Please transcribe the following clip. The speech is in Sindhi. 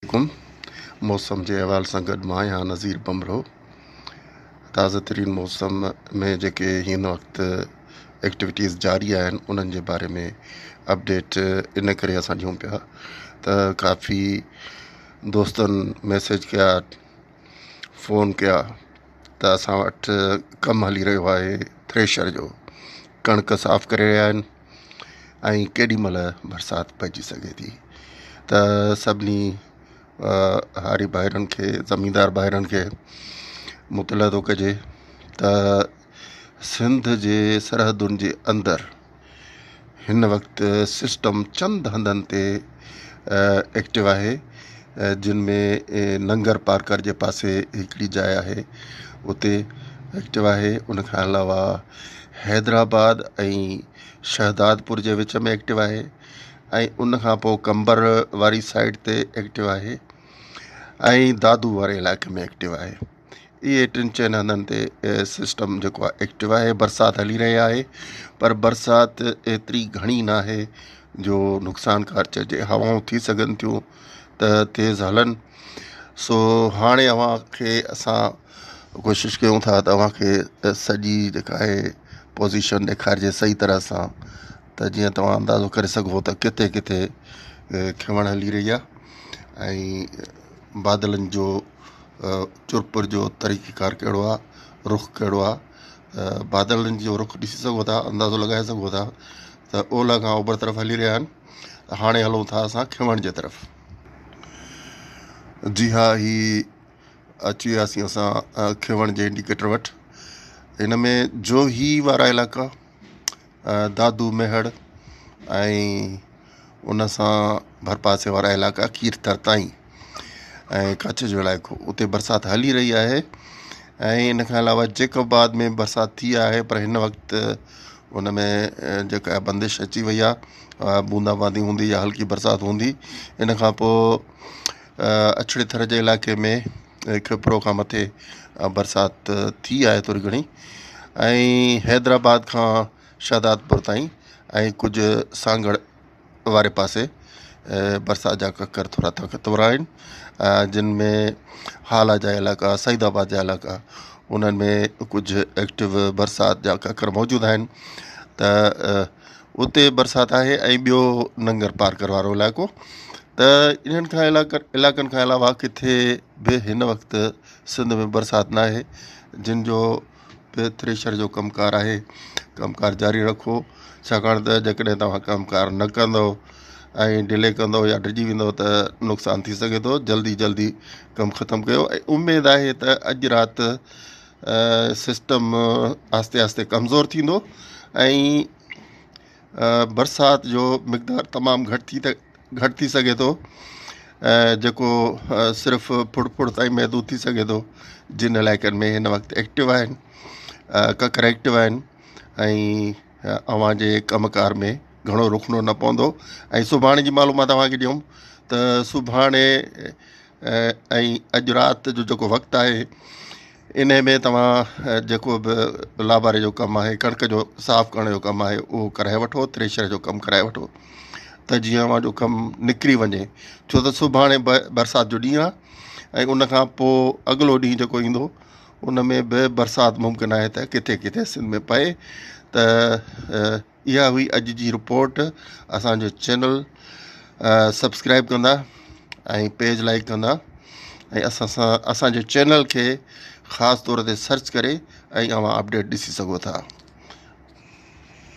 عليڪم موسم جي احوال سان گڏ مان آهيان نذير ڀنڀرو تازه ترين موسم ۾ جيڪي هن وقت ايڪٽيوٽيز جاري آهن انهن جي باري ۾ اپڊيٽ ان ڪري اسان ڏيون پيا ته ڪافي دوستن ميسيج ڪيا فون ڪيا ته اسان وٽ ڪم هلي رهيو آهي ٿريشر جو ڪڻڪ صاف ڪري رهيا آهن ۽ ڪيڏي مهل برسات پئجي سگهي ٿي ته سڀني هاري ڀائرن کي زميندار ڀائرن کي مطلع ٿو ڪجي ته سنڌ جي سرحدن جي اندر هن وقت سسٽم چند هنڌن تي ايڪٽو آهي جن ۾ ننگر پارڪر جي پاسي هڪڙي جاء آهي اتي ايڪٽو آهي ان کان علاوه حيدرآباد ۽ شهدادپور جي وچ ۾ ايڪٽو آهي ۽ ان کان پوء قمبر واري سائيڊ تي ايڪٽو آهي ۽ دادو واري علائقي ۾ ايڪٽو آهي اهي ٽن چئن هنڌن تي سسٽم جيڪو آهي ايڪٽو آهي برسات هلي رهي آهي پر برسات ايتري گهڻي ناهي جو نقصانڪار چئجي هوائون ٿي سگهن ٿيون ته تيز هلن سو هاڻي اوهان کي اسان ڪوشش ڪيون ٿا ته اوهان کي سڄي جيڪا آهي پوزيشن ڏيکارجي صحيح طرح سان ته جيئن توهان اندازو ڪري سگهو ته ڪٿي ڪٿي کنوڻ هلي رهي آهي ۽ بادلن جو چرپر جو طريقي ڪار ڪهڙو آهي رخ ڪهڙو آهي بادلن جو رخ ڏسي سگهو ٿا اندازو لڳائي سگهو ٿا ته اولهه کان اوڀر طرف هلي رهيا آهن هاڻي هلون ٿا اسان کنوڻ جي طرف جي ها هي اچي وياسين اسان کنوڻ جي انڊيڪيٽر وٽ هن ۾ جوهي وارا علائقا دادو ميهڙ ۽ ان سان ڀرپاسي وارا علائقا کيرٿر تائين ۽ ڪڇ جو علائقو اتي برسات هلي رهي آهي ۽ ان کان علاوه جيڪب آباد ۾ برسات ٿي آهي پر هن وقت ان ۾ جيڪا بندش اچي وئي آهي بوندا باندي هوندي يا هلڪي برسات هوندي ان کان پوء اڇڙي ٿر جي علائقي ۾ کپرو کان مٿي برسات ٿي آهي ٿوري گهڻي ۽ حيدرآباد کان شهدادپور تائين ۽ ڪجهه سانگهڙ واري پاسي برسات جا ڪڪر ٿورا طاقتور آهن جن ۾ هالا جا علائقا سعيد آباد جا علائقا انهن ۾ ڪجهه ايڪٽو برسات جا ڪڪر موجود آهن ته اتي برسات آهي ۽ ٻيو ننگر پارڪر وارو علائقو ته انهن کان علائقن کان علاوه ڪٿي به هن وقت سنڌ ۾ برسات نه آهي جن جو به ٿريشر جو ڪم ڪار آهي ڪم ڪار جاري رکو ڇاڪاڻ ته جيڪڏهن توهان ڪم ڪار نه ڪندو ۽ ڊلي ڪندو يا ڊڄي ويندو ته نقصان ٿي سگهي ٿو جلدي جلدي ڪم ختم ڪيو ۽ اميد آهي ته اڄ رات سسٽم آهستي آهستي ڪمزور ٿيندو ۽ برسات جو مقدار تمام گهٽ ٿي ته گهٽ ٿي سگهي ٿو جيڪو صرف ڦڙ ڦڙ تائين محدود ٿي سگهي ٿو جن علائقن ۾ هن وقت ايڪٽو آهن ڪڪر ايڪٽو آهن ۽ اوهان جي ڪم ڪار ۾ گهڻو رخنو نه پوندو ۽ سڀاڻي جي معلومات اوهان کي ڏيون ته سڀاڻي ۽ اڄ رات جو جيڪو وقت آهي انهي ۾ توهان جيڪو به لاباري جو ڪم آهي ڪڻڪ جو صاف ڪرڻ جو ڪم آهي اهو ڪرائي وٺو ٿريشر جو ڪم ڪرائي وٺو ته جيئن اوهان جو ڪم نڪري وڃي ڇو ته سڀاڻي برسات جو ڏينهن آهي ۽ ان کان پوء اڳلو ڏينهن جيڪو ايندو ان ۾ به برسات ممڪن آهي ته ڪٿي ڪٿي سنڌ ۾ پئي ته اها هئي اڄ جي رپورٽ اسان جو چينل سبسڪرائب ڪندا ۽ پيج لائڪ ڪندا ۽ اسان سان اسان جي چينل کي خاص طور تي سرچ ڪري ۽ اوهان اپڊيٽ ڏسي سگهو ٿا.